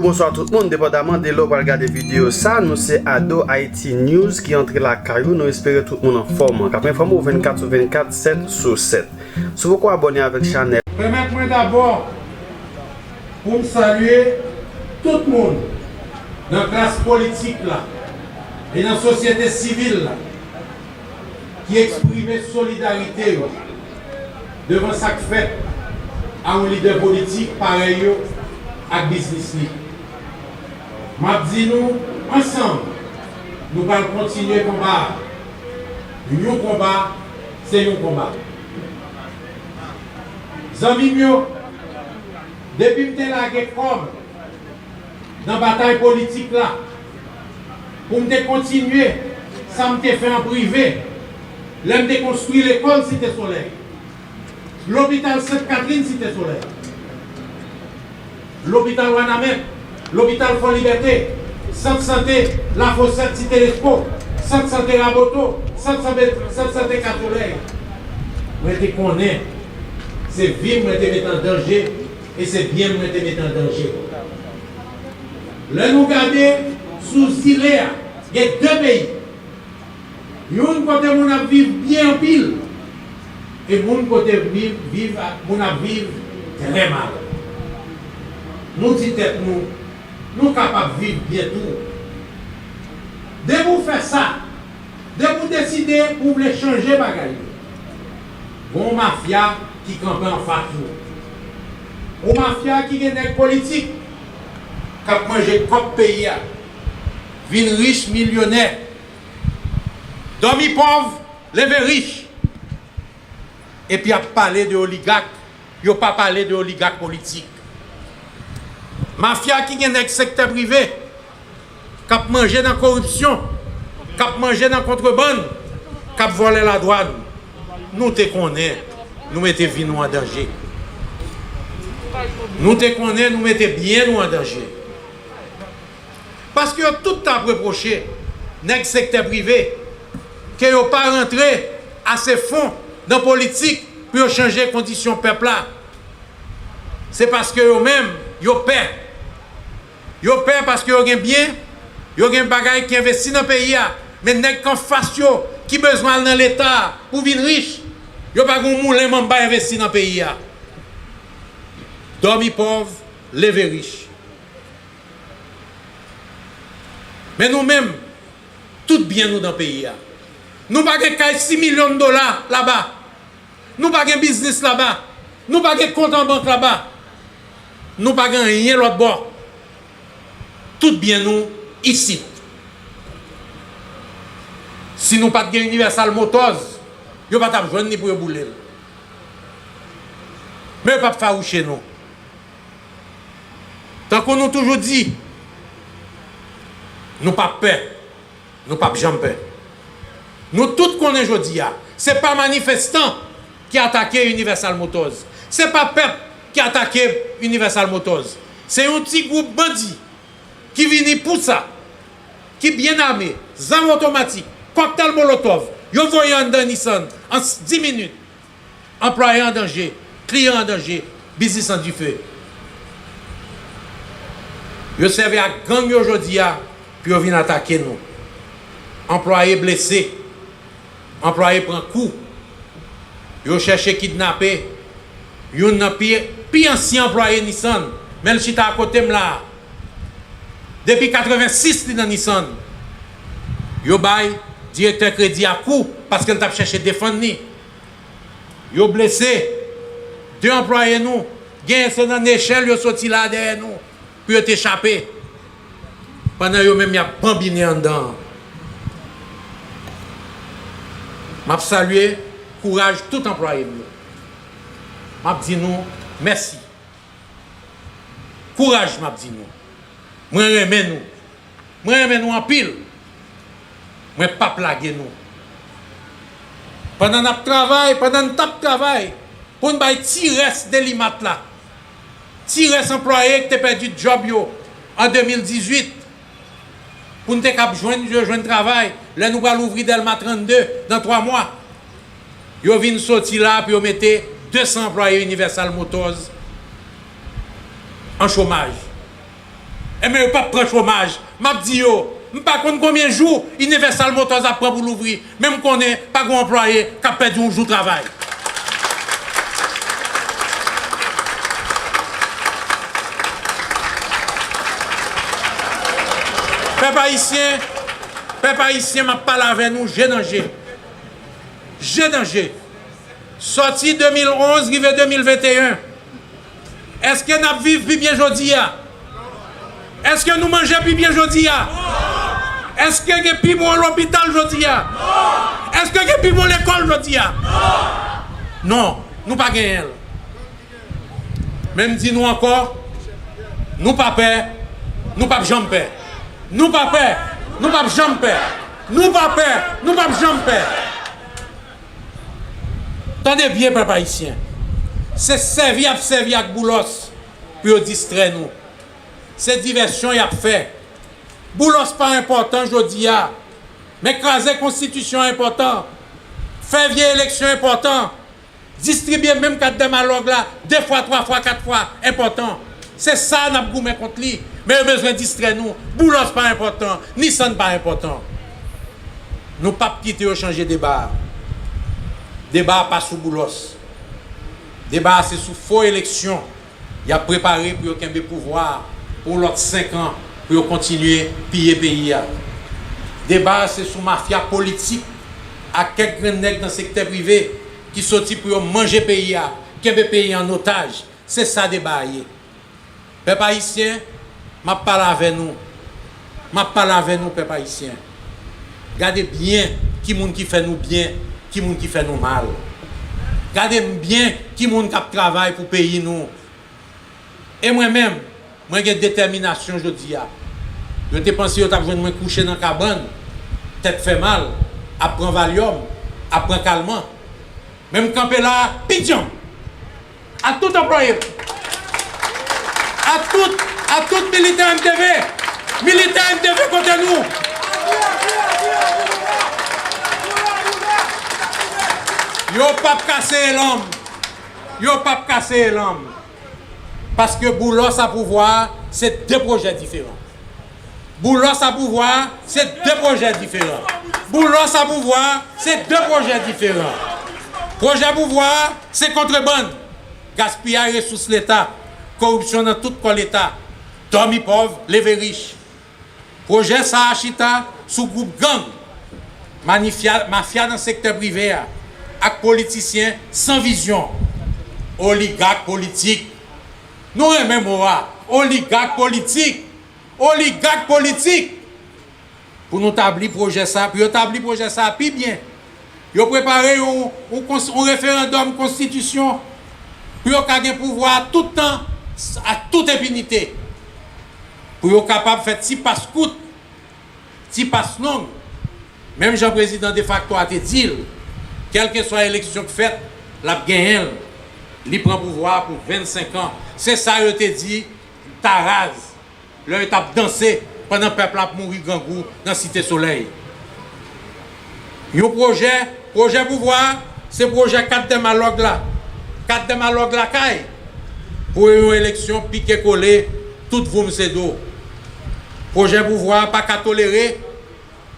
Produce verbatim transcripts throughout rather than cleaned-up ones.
Bonswa tout moun, depandaman de lè w pral gade videyo sa, nou se Ado Haiti News ki antre lakay ou, nou espere tout moun anfòm. K ap enfòme w vennkat sou vennkat, sèt sou sèt. Si w poko abòne avèk chanèl. Pèmèt mwen dabò pou m salye tout moun nan klas politik la e nan sosyete sivil la ki eksprime solidarite yo devan sa k fèt a yon lidè politik parèy yo ak biznis li. M ap di nou, ansanm, nou pral kontinye konba a. Yon konba, se yon konba. Zanmi m yo, depi m te lage kò m nan batay politik la, pou m te kontinye sa m te fè an prive, lè m te konstwi lekòl Site Solèy, lopital Sent Katrin Site Solèy, lopital Wanament, lopital Fò Libète, sant sante Lafosèt Site Lespo, sant sante Raboto, sant sante, sant sante Kasolèy. Mwen te konnen se vi m mwen te mete an danje e se byen m mwen te mete an danje. Lè nou gade sou zile a, gen de peyi. Youn kote moun ap viv byen anpil, e moun kote viv, viv, moun ap viv trè mal. Nou di tèt nou, nou kapab viv byen tou. Depi w fè sa, depi w deside pou w vle chanje bagay yo, gen yon mafya ki kanpe anfas ou. Yon mafya ki gen nèg politik k ap manje kòb peyi a, vin rich, milyonè. Dòmi pòv, leve rich. Epi ap pale de oligak, yo pa pale de oligak politik. Mafya ki gen nèg sektè prive, k ap manje nan koripsyon, k ap manje nan kontrebann, k ap vòlè ladwann. Nou te konnen nou mete vi nou an danje. Nou te konnen nou mete byen nou an danje. Paske yo tout t ap repwoche nèg sektè prive ke yo pa rantre ase fon nan politik pou yo chanje kondisyon pèp la. Se paske yo menm, yo pè. Yo pè paske yo gen byen, yo gen bagay ki envesti nan peyi a. Men nèg k anfas yo, ki bezwen al nan Leta pou vin rich, yo pa gen yon moulen manba envesti nan peyi a. Dòmi pòv, leve rich. Men nou menm, tout byen nou nan peyi a. Nou pa gen kay sis milyon dola laba. Nou pa gen biznis laba. Nou pa gen kont an bank laba. Nou pa gen anyen lòt bò. Tout byen nou isit. Si nou pa t gen Universal Motors, yo pa t ap jwenn li pou yo boule l. Men yo p ap fawouche nou. Tankou nou toujou di, nou p ap pè, nou p ap janm pè. Nou tout konnen jodi a, se pa manifestan ki atake Universal Motors. Se pa pèp ki atake Universal Motors. Se yon ti gwoup bandi ki vini pou sa, ki byen ame, zam otomatik, kòktèl molotòv, yo voye anndan Nissan an s-, dis minit. Anplwaye an danje, kliyan an danje, biznis an dife. Yo sèvi ak gang yo jodi a pou yo vin atake nou. Anplwaye blese, anplwaye pran kou. Yo chèche kidnape youn nan pi, pi ansyen anplwaye Nissan, men l chita akote m la a. Depi katrevensis li nan Nissan. Yo bay direktè kredi a kou paske l t ap chèche defann li. Yo blese de anplwaye nou. Genyen se nan nechèl yo soti la dèyè nou pou yo te chape. Pandan yo menm y ap banbinen anndan an. M ap salye kouraj tout anplwaye m yo. M ap di nou mèsi. Kouraj m ap di nou. Mwen renmen nou. Mwen renmen nou anpil. Mwen p ap lage nou. Pandan n ap travay, pandan n t ap travay pou n bay ti rès Delimat la, ti rès anplwaye ki te pèdi djòb yo an de mil dizuit, pou n te kab jwenn, yo jwenn travay lè nou pral ouvri Dèlma trannde nan twa mwa. Yo vin soti la pou yo mete de san anplwaye Universal Motors an chomaj. Enben, yo p ap pran chomaj. M ap di yo, m pa konn konbyen jou Universal Motors ap pran pou louvri, men m konnen pa gen yon anplwaye k ap pèdi yon jou travay. Pèp ayisyen, pèp ayisyen, m ap pale avè nou je nan je. Je nan je. Sòti de mil onz rive de mil venteyen, èske n ap viv pi byen jodi a? Èske nou manje pi byen jodi a? Èske gen pi bon lopital jodi a? Èske gen pi bon lekòl jodi a? Non, nou pa genyen l. Men m di nou ankò, nou pa pè, nou p ap janm pè. Nou pa pè, nou p ap janm pè. Nou pa pè, nou p ap janm pè. Tande byen, pèp ayisyen. Se sèvi y ap sèvi ak Boulos pou yo distrè nou. Se divèsyon y ap fè. Boulos pa enpòtan jodi a, men kraze konstitisyon an enpòtan. Fè vye eleksyon enpòtan. Distribye menm kat dèmalòg la de fwa, twa fwa, kat fwa enpòtan. Se sa n ap goumen kont li. Men yo bezwen distrè nou. Boulos pa enpòtan. Nissan pa enpòtan. Nou p ap kite yo chanje deba a. Deba a pa sou Boulos. Deba a se sou fo eleksyon y ap prepare pou yo kenbe pouvwa a pou yon lòt senk an, pou yo kontinye piye peyi a. Deba a se sou mafya politik ak kèk grenn nèg nan sektè prive ki soti pou yo manje peyi a, kenbe peyi a an otaj. Se sa deba a ye. Pèp ayisyen, m ap pale avè nou. M ap pale avè nou, pèp ayisyen. Gade byen ki moun ki fè nou byen, ki moun ki fè nou mal. Gade byen ki moun k ap travay pou peyi nou. E mwen menm, mwen gen detèminasyon jodi a. Yo te panse yo t ap jwenn mwen kouche nan kabann, tèt fè mal, ap pran Valium, ap pran kalman. Men m kanpe la a, pi djanm. A tout anplwaye m. A tout, a tout militè M T V. Militè M T V kote nou. Yo p ap kase elan m. Yo p ap kase elan m. Paske Boulos a pouvwa a, se de pwojè diferan. Boulos a pouvwa a, se de pwojè diferan. Boulos a pouvwa a, se de pwojè diferan. Pwojè pouvwa a, se kontrebann, gaspiyay resous Leta, koripsyon nan tout kò Leta, dòmi pòv, leve rich. Pwojè sa a chita sou gwoup gang, manifya-, mafya nan sektè prive a, ak politisyen san vizyon, oligak politik. Nou renmen mo a, oligak politik. Oligak politik pou nou tabli pwojè sa, pou yo tabli pwojè sa pi byen. Yo prepare yon, yon kons-, yon referandòm konstitisyon pou yo ka gen pouvwa a tout tan, a tout enpinite. Pou yo kapab fè ti pas kout, ti pas long. Menm jan prezidan defakto a te di l, kèlkeswa eleksyon k fèt, l ap genyen l. Li pran pouvwa a pou vennsenk an. Se sa yo te di Taraz. Lè yo t ap danse pandan pèp la ap mouri grangou nan Site Solèy. Yon pwojè, pwojè pouvwa a, se pwojè kat dèmalòg la. Kat dèmalòg lakay pou yon eleksyon pike kole, tout voum se do. Pwojè pouvwa a pa ka tolere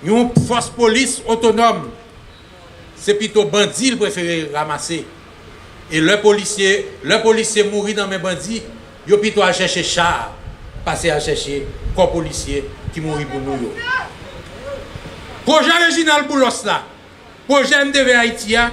yon fòs polis otonòm. Se pito bandi l prefere ranmase. E lè polisye, lè polisye mouri nan men bandi, yo pito al chèche cha a, pase al chèche kò polisye ki mouri pou nou yo. Pwojè Reginald Boulos la, pwojè M T V Ayiti a,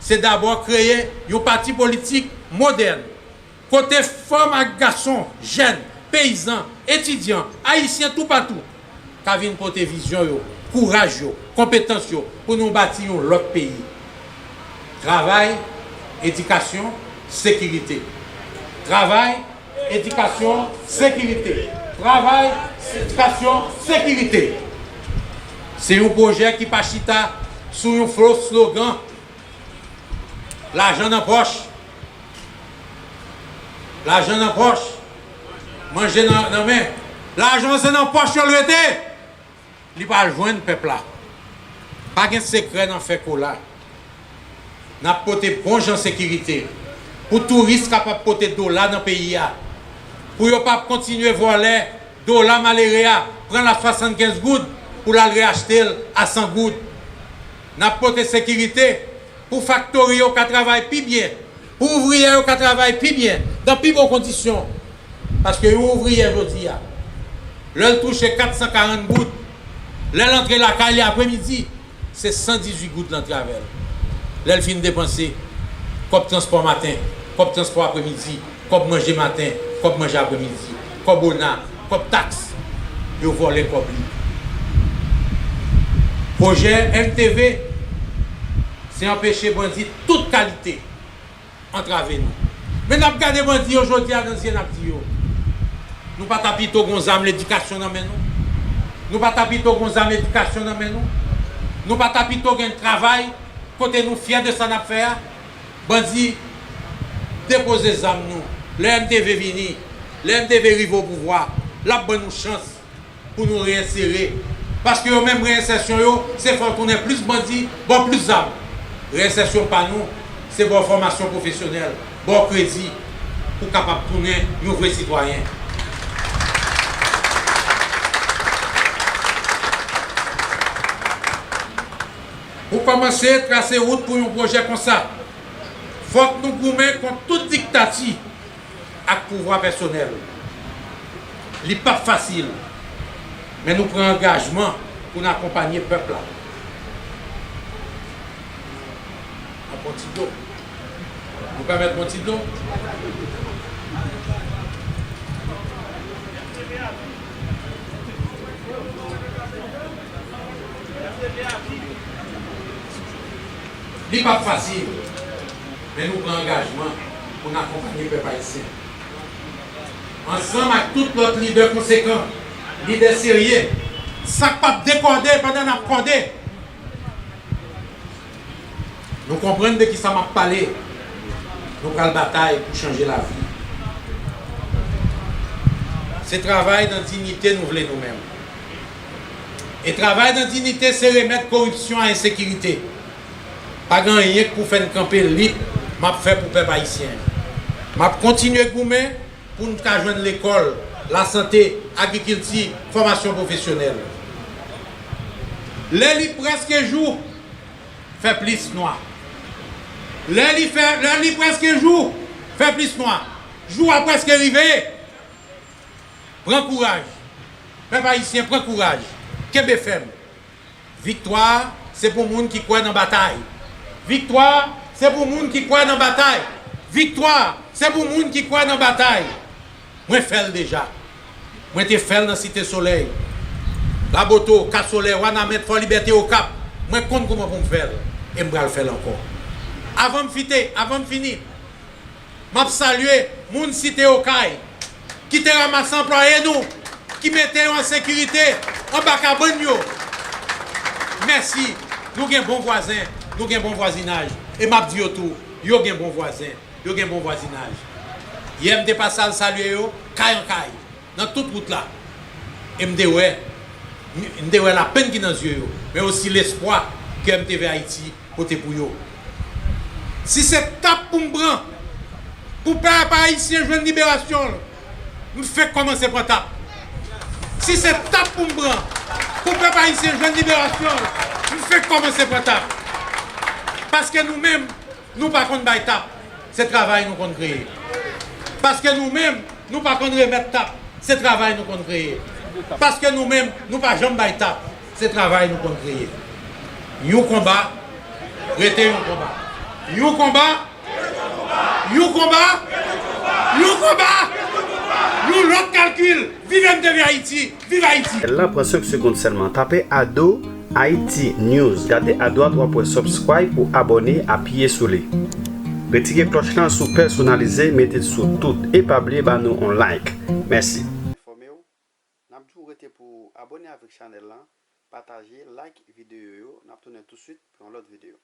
se dabò kreye yon pati politik modèn, kote fanm ak gason, jèn, peyizan, etidyan, ayisyen toupatou ka vin pote vizyon yo, kouraj yo, konpetans yo pou nou bati yon lòt peyi. Travay, edikasyon, sekirite. Travay, edikasyon, sekirite. Travay, edikasyon, sekirite. Se yon pwojè ki pa chita sou yon fo slogan, lajan nan pòch. Lajan nan pòch. Manje nan, nan men. Lajan se nan pòch yo l rete. Li pral jwenn pèp la. Pa gen sekrè nan fè kola. N ap pote bon jan sekirite pou touris kapab pote dola nan peyi a. Pou yo p ap kontinye vòlè, Dola malere a, pran l a swasannkenz goud pou l al reyachte l a san goud. N ap pote sekirite pou faktori yo ka travay pi byen, pou ouvriyè yo ka travay pi byen, nan pi bon kondisyon. Paske yon ouvriyè jodi a, lè l touche kat san karant goud, lè l antre lakay li apremidi, se san dizuit goud l antre avè l. Lè l fin depanse kòb transpò maten, kòb transpò apremidi, kòb manje maten, kòb manje apremidi, kòb ona, kòb taks, yo vòlè kòb li. Pwojè M T V, se anpeche bandi tout kalite antrave nou. Men n ap gade bandi yo jodi a nan zye, n ap di yo, nou pa ta pito gon zam ledikasyon nan men nou? Nou pa ta pito gon zam edikasyon nan men nou? Nou pa ta pito gen travay kote nou fyè de sa n ap fè a? Bandi, depoze zam nou. Lè M T V vini, lè M T V rive o pouvwa, l ap ban nou chans pou nou reyensere. Paske yo menm, reyensèsyon yo, se fè w tounen plis bandi, ba w plis zam. Reyensèsyon pa nou, se ba w fòmasyon pwofesyonèl, ba w kredi, pou w kapab tounen yon vre sitwayen. Pou kòmanse trase wout pou yon pwojè konsa, fòk nou goumen kont tout diktati ak pouvwa pèsonèl. Li p ap fasil, men nou pran angajman pou n akonpanye pèp la. N ap pran ti dlo. Nou pèmèt pran ti dlo. Li p ap fasil, men nou pran angajman pou n akonpanye pèp ayisyen. Ansanm ak tout lòt lidè konsekan, lidè serye, sa k p ap dekòde pandan n ap kòde. Nou konprann de kisa m ap pale. Nou pral batay pou chanje lavi. Se travay nan diyite nou vle nou menm. E travay nan diyite se remèd koripsyon a ensekirite. Pa gen anyen k pou fè n kanpe, lit m ap fè pou pèp ayisyen an. M ap kontinye goumen pou n ka jwenn lekòl, lasante, agrikilti, fòmasyon pwofesyonèl. Lè li prèske jou, fè plis nwa. Lè li fè, lè li prèske jou, fè plis nwa. Jou a prèske rive. Pran kouraj. Pèp ayisyen, pran kouraj. Kenbe fèm. Viktwa se pou moun ki kwè nan batay. Viktwa se pou moun ki kwè nan batay. Viktwa se pou moun ki kwè nan batay. Mwen fè l deja. Mwen te fè l nan Site Solèy, Laboto, Kasolè, Wanament, Fò Libète, Okap. Mwen konn kouman pou m fè l. E m pral fè l ankò. Avan m fite, avan m fini, m ap salye moun Site Okay ki te ranmase anplwaye nou, ki mete yo an sekirite anba kabann yo. Mèsi. Nou gen bon vwazen, nou gen bon vwazinaj. E m ap di yo tou, yo gen bon vwazen, yo gen bon vwazinaj. Yè, m te pase al salye yo, kay an kay, nan tout wout la. E m te wè, m te wè lapenn ki nan zye yo, men osi lespwa ke M T V Ayiti pote pou yo. Si se tap pou m pran, pou pèp ayisyen jwenn liberasyon l, m fenk kòmanse pran tap. Si se tap pou m pran, pou pèp ayisyen jwenn liberasyon l, m fenk kòmanse pran tap. Paske nou menm, nou pa konn bay tap, se travay nou konn kreye. Paske nou menm, nou pa konn remèt tap, se travay nou konn kreye. Paske nou menm, nou pa janm bay tap, se travay nou konn kreye. Yon konba rete yon konba. Yon konba, yon konba, yon konba, yon lòt kalkil. Viv M T V Ayiti! Viv Ayiti! Channel la pran senk segonn sèlman. Tape Ado Haiti News. Gade adwat w ap wè subscribe pou abòne, apiye sou li. Retire klòch lan sou pèsonalize, mete l sou tout e pa bliye ba nou on like. Mèsi. Enfòme w, n ap di w rete pou abòne avèk chanèl lan, pataje, like videyo yo, n ap tounen tousuit pou yon lòt videyo.